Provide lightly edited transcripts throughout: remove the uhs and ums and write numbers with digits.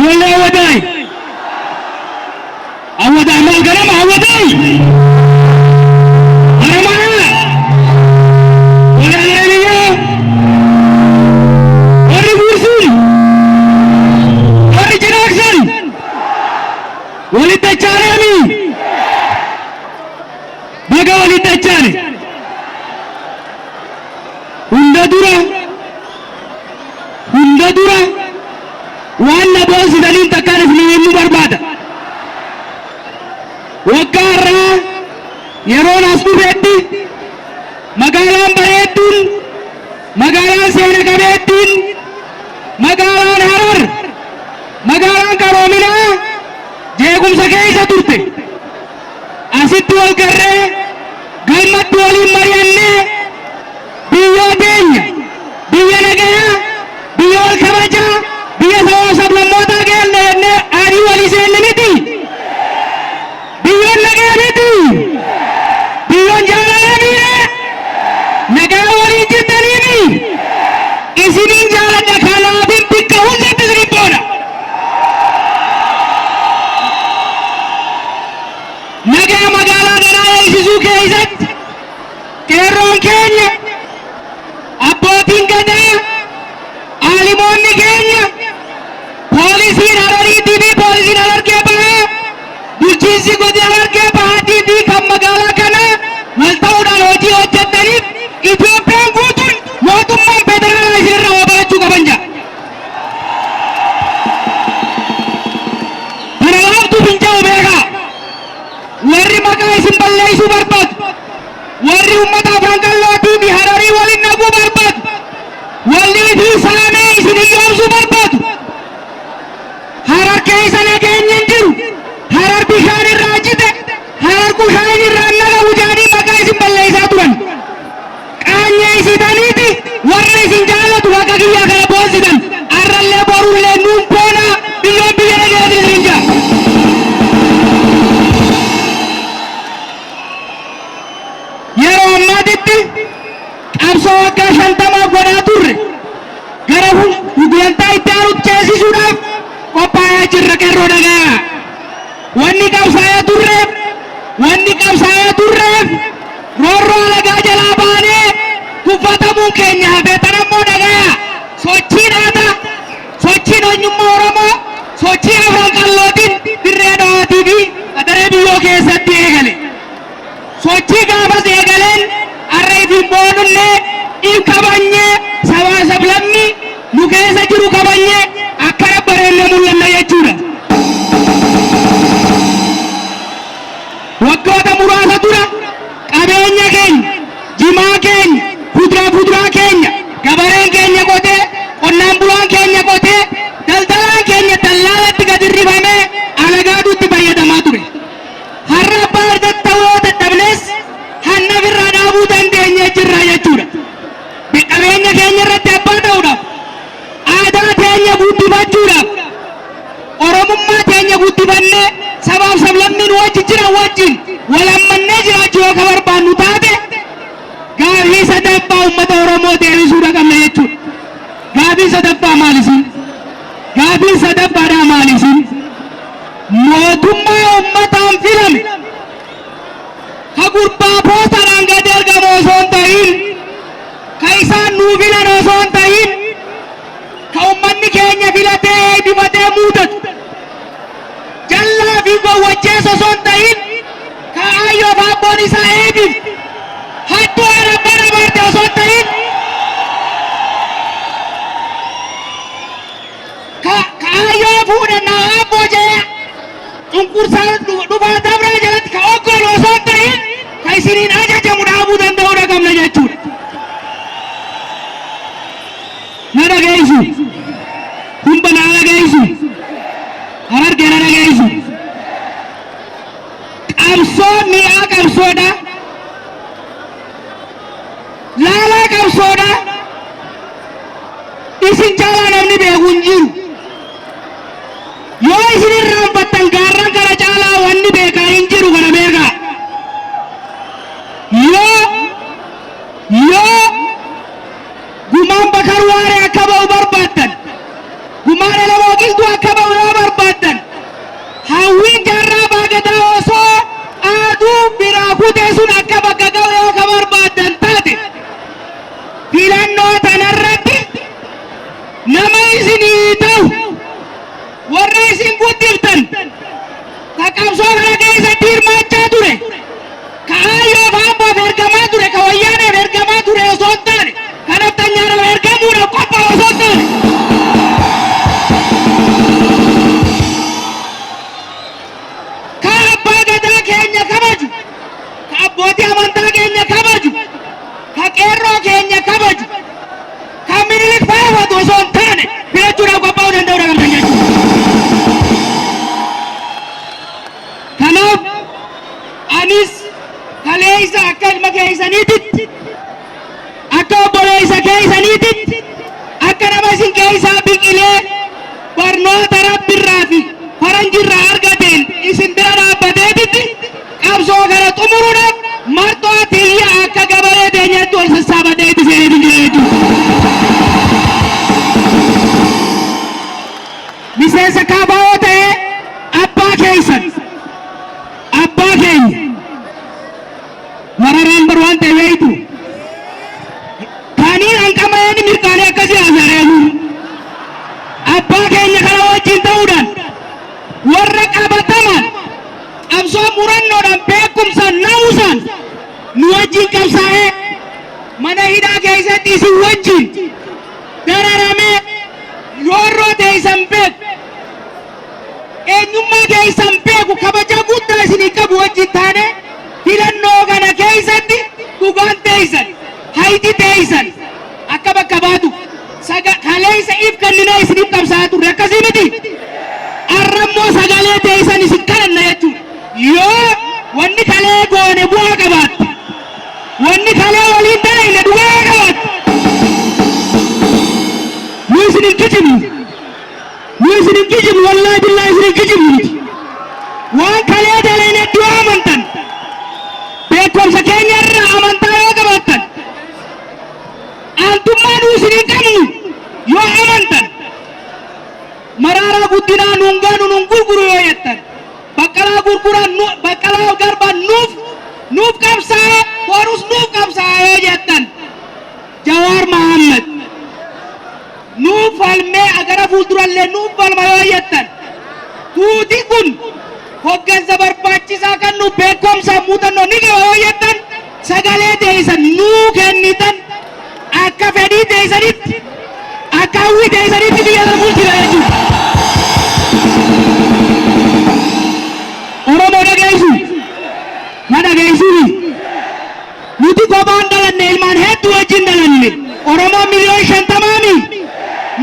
Ijoollee Awwadaay! Awwadaay maal ganama Awwadaay! Haramayaa! Warri Adaree Warri Guursuun! Warri Cinaaksan! Walitti dachaaneemi! Baga walitti dachaane! Hunda dura Hunda dura waan na boonsitaniin takkaan isinii himuu barbaada. Waggaa har'aa yeroon as dhufetti magaalaan bareedduun, magaalaan seena qabeettiin, magaalaan Harar, magaalaan qaroominaa jeequmsa keessa turte. Asitti wal garree galmatti waliin mari'annee Biyyoo teenya, biyya nagayaa, biyya wal kabajaa, biyya sabaaf sablammootaa keenna jennee adii walii seenne miti. Biyyoon nagaya miti. Biyyoon jaalalaa miiree nagaa waliin jirtaniimi. Isiniin jaaladha kanaafin bikka hundatti isinin boona. Nagaa magaalaa tanaa eegsisuu keessatti Qeerroon keenya, abbootiin gadaa, aalimoonni keenya, poolisiin Harariitii fi poolisiin Harargee Bahaa, bulchiinsi godina Harargee Bahaatii fi kan magaalaa kanaa wal ta'uudhaan hojii hojjettaniif Itoophiyaan guutuun mootummaan federaalaa isinirraa waa barachuu qaban jedha. Kana laaftuuf hin jedhu beekaa. Warri maqaa isin balleessuu barbaadu, warri ummata Afran Qallootii fi Hararii waliin naquu barbaadu, walii fi saamee isin hiyyoomsuu barbaadu. Harar keessa nageenyi hin jiru. Harar bishaan irraa cite, Harar qushaan irraa hin naqamu jedhanii maqaa isin balleessaa turan. Qaanyeessitaniiti warra isin jaallatu akka kiyyaa kana boonsitan. Arrallee borullee nuun boonaa biyyoon biyya nagayaatiin isin jaa. Yeroo ammaatitti qabsoo waggaa 50f godhaa turre gara gulantaa itti aanutti ceesisuudhaaf qophaayaa jirra qeerroo dhagayaa. Wanni qabsaayaa turreef wanni qabsaayaa turreef roorroo alagaa jalaa baanee tuffatamuun keenya hafee tanammoo dhagayaa sochiin aadaa sochiin eenyummaa Oromoo sochii Afran Qallootiin Dirree Dhawaatii fi Adaree Biyyoo keessatti eegale. Sochii gaafas eegaleen har'a ifiin boonullee if kabanyee sabaa sablammii nu keessa jiru kabanyee akkana bareennee mul'anna jechuudha. Waggoota muraasa dura qabeenya keenya, jimaa keenya, kuduraa fuduraa keenya gabareen keenya qotee, qonnaan bulaan keenya qotee, daldalaan keenya dallaalatti gad hirrifamee alagaatu itti fayyadamaa ture. Har'a abbaa argatu ta'uu yoo dadhabnes hanna ofirraa dhaabuu dandeenyee jirra jechuudha. Qabeenya keenya irratti abbaa ta'uudhaaf, aadaa teenya guddifachuudhaaf, Oromummaa teenya guddifannee sabaaf sablammii nu wajji jiran wajjin wal hammannee jiraachuu yoo ka barbaannu taate gaafii sadaffaa uummata Oromoo deebisuudha qabna jechuudha. Gaafiin sadaffaa maal isin? Gaafiin sadaffaadhaa maal isin? Mootummaa uummataan filame ka gurbaa poostaadhaan gadi argamu osoo hin ta'in ka isaan nuu filan osoo hin ta'in ka ummanni keenya filatee eebbifatee muudatu jallaa fi gowwachees osoo hin ta'in ka aayyoo fi abboon isaa eebifte hattuu abbaan abaarte osoo hin ta'in ka aayyoo fuudhan naa aabboo jedhee cunqursaa dhufaa dabraa jalatti ka oggoolu osoo hin ta'in ka isiniin ajajamu dhaabuu danda'uudha qabna jechuudha. Na dhageessu. Humba na dhageessu. Harargee na dhageessu. Qabsoo mi'aa qabsoodha. Laalaa qabsoodha. Isin caalaa namni beeku hin jiru. Yoo isin irraanfattan gaarran kana caalaa wanni beekaa hin jiru kana beekaa. Yoo Gumaan Bakar Waaree akka ba'u barbaaddan, gumaan Elemoo Qilxuu akka ba'u yoo osoo hin taane filachuudhaaf qophaa'uu danda'uudha qabdan jechuudha. Kanaaf anis kaleessa akka ilma keessaniititti, akka obboleessa keessaniititti, akka nama isin keessaa biqilee barnoota Rabbirraa fi faranjirraa argateen isin bira dhaabbateetitti qabsoo kana xumuruudhaaf marxoo tiyya akka gabaree teenyatti ol sassaabadhee itti seeneetu jira jechuudha. Miseensa KFO ta'ee abbaa keessan, abbaa keenya Mararaan bar waan ta'e beektu. Kaniin hanqama'een mirqaanee akkasii haasa'eeru. Abbaa keenya kana wajjin ta'uudhaan warra qabatamaan qabsoo murannoodhaan beekumsaan naamusaan nu wajjin qabsaa'ee mana hidhaa keessatti isin wajjin dararamee yoorroo teessan beeku, eenyummaa keessan beeku, kabaja guddaa isinii qabu wajjin taane filannoo kana keessatti dhugaan teessan, hayti teessan akka bakka baatu kaleessa if kenninee isiniif qabsaa'aa turre, akkasii miti? Arrammoo sagalee teessan isin kadhanna jechuudha. Yoo wanni kalee goone bu'aa qabaatte, wanni kalee waliin dalayne dhugaa qabaatte, nu isin hin kijibnu. Nu isin hin kijibnu, wallaahi billaahi isin hin kijibnu miti. Waan kalee dalayne du'a amantan, beekumsa keenya irraa amantaa yoo qabaattan, aantummaa nu isin hin qabnu yoo amantan, Maraaraa Guddinaa nuun gaanu nuun gurguru yoo jettan, Baqqalaa gurguraa nu Baqqalaa Garbaa nuuf qabsaa'ee borus nuuf qabsaa'ee yoo jettan, Jawaar Mahammad nuuf falmee gara fuuldurallee nuuf falma yoo jettan, tuuti kun hoggansa barbaachisaa kan nu beekumsa muuxannoo ni qaba yoo jettan, sagalee teessan nuu kennitan, akka fedhii teessanitti, akka hawwii teessanitti biyya kana bulchina jechuudha. Oromoo dhageessu, na dhageessuuni. Nuti kophaan dhalanne, ilmaan hedduu wajjin dhalanne. Oromoo 50,000,000mi.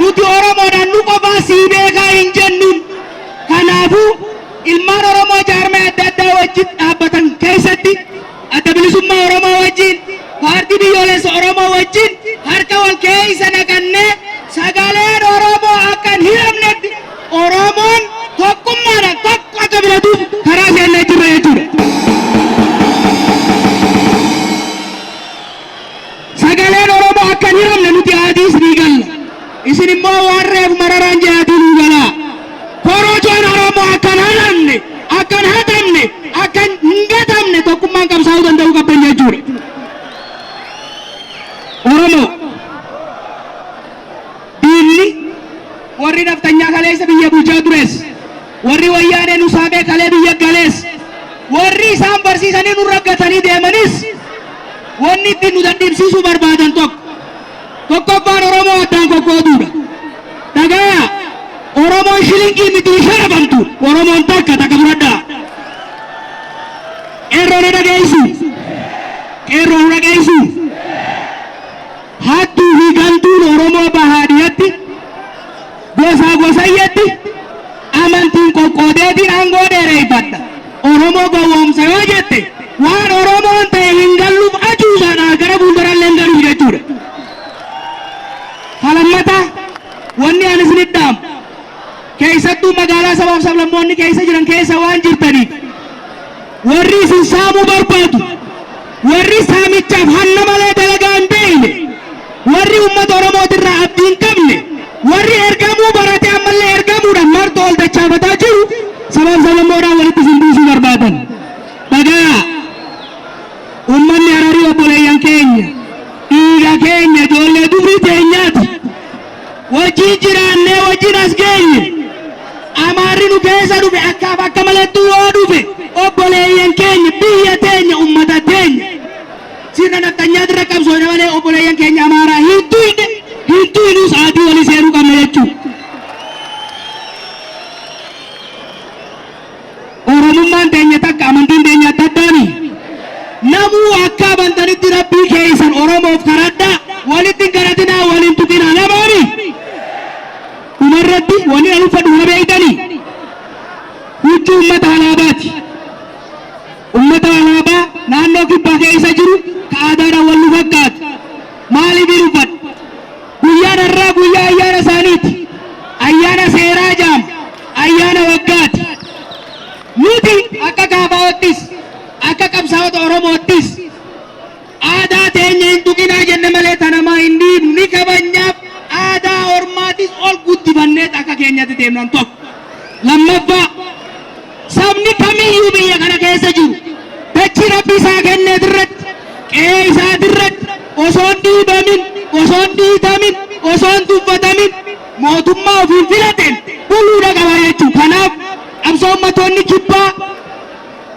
Nuti Oromoodhaan nu qofaa sii beekaa hin jennuun. Kanaafuu ilmaan Oromoo jaarmee adda addaa wajjin dhaabbatan keessatti, Adda Bilisummaa Oromoo wajjin, Paartii Biyyoolessa Oromoo wajjin harka wal keessa naqannee sagaleen Oromoo akka hin hiramnetti Oromoon tokkummaadhaan tokko akka filatuuf karaa seennee jirra jechuudha. Sagaleen Oromoo akka hin hiramne nuti aadiis ni galla. Isin immoo waan reefu Mararaan jedhaatii nuu galaa. Korojoon Oromoo akka hin haramne, akka hin hatamne, akka hin gatamne tokkummaan qabsaa'uu danda'uu qabdan jechuudha. Oromoo, diinni warri naftanyaa kaleessa biyya bulchaa tures, warri Wayyaanee nu saamee kalee biyya galees, warri isaan barsiisanii nu raggatanii deemanis wanni ittiin nu dadhabsiisuu barbaadan tokko. Tokkoffaan Oromoo addaan qoqqooduudha. Dhagaya, Oromoon shilingii miti, hin sharafamtu. Oromoon takka takka fudhadhaa. Qeerroo, na dhageessu? Qeerroo, nu dhageessu? Hattuu fi gantuun Oromoo bahaa dhiyatti, gosaa gosayyatti, amantiin qoqqoodeetiin aangoo dheereeffadha. Oromoo gowwoomsa yoo jette, waan Oromoon ta'e hin galluuf, ajuusaadha, gara fuuldurallee hin galuuf jechuudha. Kalammata wanni ani isinitti dhaamu, keessattuu magaalaa sabaaf sablammoonni keessa jiran keessa waan jirtaniif, warri isin saamuu barbaadu, warri saamichaaf hanna malee dalagaa hin beekne, warri uummata Oromootirraa abdii hin qabne, warri ergamuu barate ammallee ergamuudhaan martoo ol dachaafataa jiru, sabaaf sablammoodhaan walitti isin buusuu barbaadan. Dhagaa, uummanni Hararii obboleeyyan keenya, dhiiga keenya, ijoollee dubrii teenyaati. Wajjin jiraannee wajjin as geenye. Amaarri nu keessa dhufe akkaaf akka malattuu yoo dhufe, obboleeyyan keenya, biyya teenya, ummata teenya. Sirna nafxanyaatirra qabsoone malee obboleeyyan keenya Amaaraa hin tuyne, hin tuynus, adii walii seenuu qabna jechuudha. Oromummaan teenya takka, amantiin teenya adda addaani. Namuu akka amantanitti Rabbii keessan Oromoof kadhadhaa, walitti hin kadhatinaa, waliin tuqinaa, lamaani. kanatti wanni ani uffadhu kana beektanii huccuu ummata Alaabaati. Ummata Alaabaa naannoo kibbaa keessa jiru ka aadaadhaan wal nu fakkaatu. Maaliif hin uffadhu? Guyyaan har'aa guyyaa ayyaana isaaniiti. Ayyaana seeraa jaam, ayyaana waggaati. Nuti akka KFOttis akka qabsaa'ota Oromoottis aadaa teenya hin tuqinaa jenne malee tanamaa hin dhiibnu, ni kabajnaaf. Aadaa ormaatis ol guddifanneet akka keenyatti deemnan tokko. Lammaffaa, sabni kamiyyuu biyya kana keessa jiru dachii Rabbi isaa kenneet irratti, qe'ee isaatirratti osoo hin dhiibamin, osoo hin dhiitamin, osoo hin tuffatamin mootummaa ofiin filateen buluudha qaba jechuudha. Kanaaf qabsoo ummatoonni kibbaa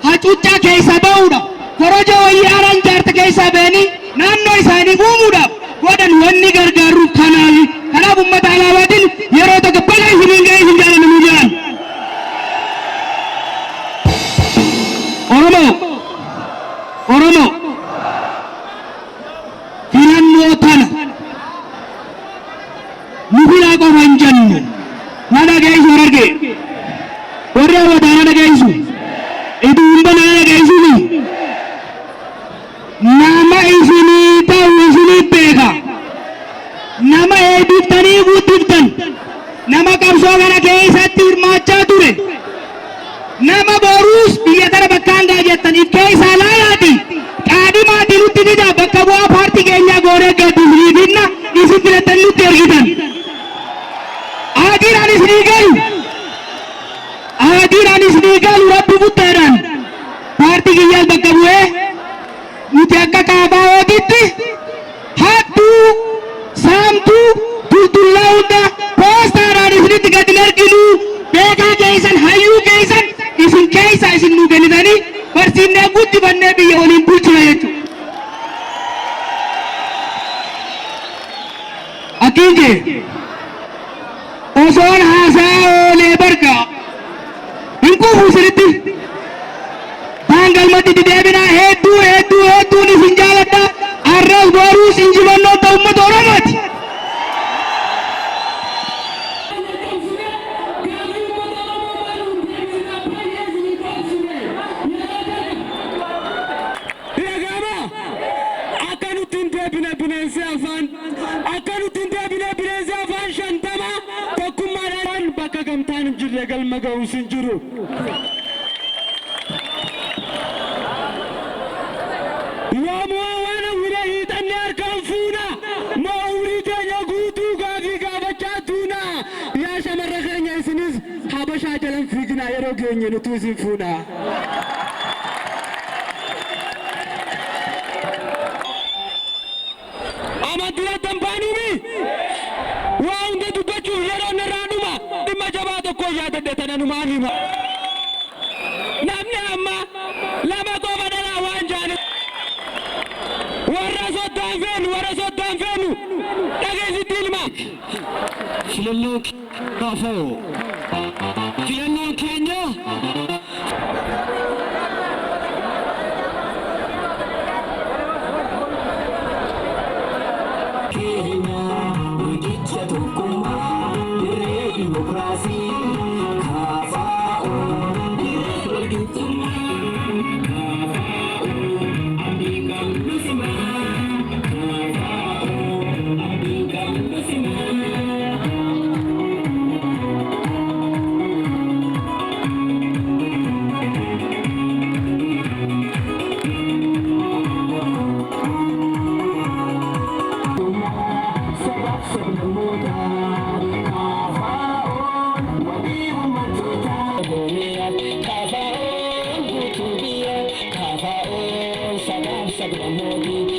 hacuuccaa keessa ba'uudha. Korojoo wayyaaraan jaarte keessaa ba'anii naannoo isaanii uumuudhaaf godhan wanni gargaaruuf kanaafi. Kanaaf ummata Alaabaatiin yeroo tokko baga isiniin ga'ee, isin jaalanna nuu jedhan. Oromoo, Oromoo, filannoo tana nu filaa qofa hin jennu. Na dhageessu Harargee. Warri hawwataa na dhageessu. Ituu hunda na dhageessuufi. Nama isinii ta'u isinii beeka. Nama eebbiftanii guddiftan. Nama qabsoo kana keessatti hirmaachaa ture. Nama boruus biyya tana bakkaan ga'a jettan if keessaa laalaati. Qaadhimaatii nutti fida, bakka bu'aa paartii keenyaa goonee gadi isinii finna, isin filattan nutti ergitan. Adiin ani isinii galu. Adiin ani isinii galu Rabbi guddaadhaan paartii kiyyaas bakka bu'ee nuti akka KFOtitti hattuu, saamtuu, tultullaa hunda poostaadhaan isinitti gadi hin erginu. Beekaa keessan, hayyuu keessan isin keessa isin nuu kennitanii barsiifnee guddifannee biyya waliin bulchina jechuudha. Akkiin jee osoon haasaa oolee barga hin quufu isinitti. Daangalmatti deebinaa, hedduu hedduu hedduun isin jaaladha. Arras boruus injifannoon ta'u uummata Oromooti. Dhagama akka nutti hin deebine bineensi afaan, akka nutti hin deebine bineensi afaan 50 tokkummaadhaan. Bakka gamtaan hin jirre galma ga'uus hin jiru. Yoomuu waan hawwine hiixannee harkaan fuuna, moo umrii keenya guutuu gaafii gaafachaa tuuna? Yaa shamarra keenya, isinis habashaa jalan fiiginaa, yeroo geenye nutu isin fuuna. Amantiin addan baanuumi waa hunda dubbachuuf yeroo narraa dhuma. Dhimma jabaa tokko yaadadhe, tananumaan hima. Namni amma lama qofa dhalaa waan jaane, warra soddaan feenu, warra soddaan feenu dhageessitti ilma. Filannoon KFO. Filannoon keenya. Keenya riqicha tokkummaa, dirree dimokiraasii, KFO dirree walqixxummaa, KFO abdiin qabnu simaa, KFO abdiin qabnu simaa. Sabaaf sablammoota, KFO'n wabii uummattoota. Oromiyaa, KFO'n guutuu biyya, KFO'n sabaaf sablammooti.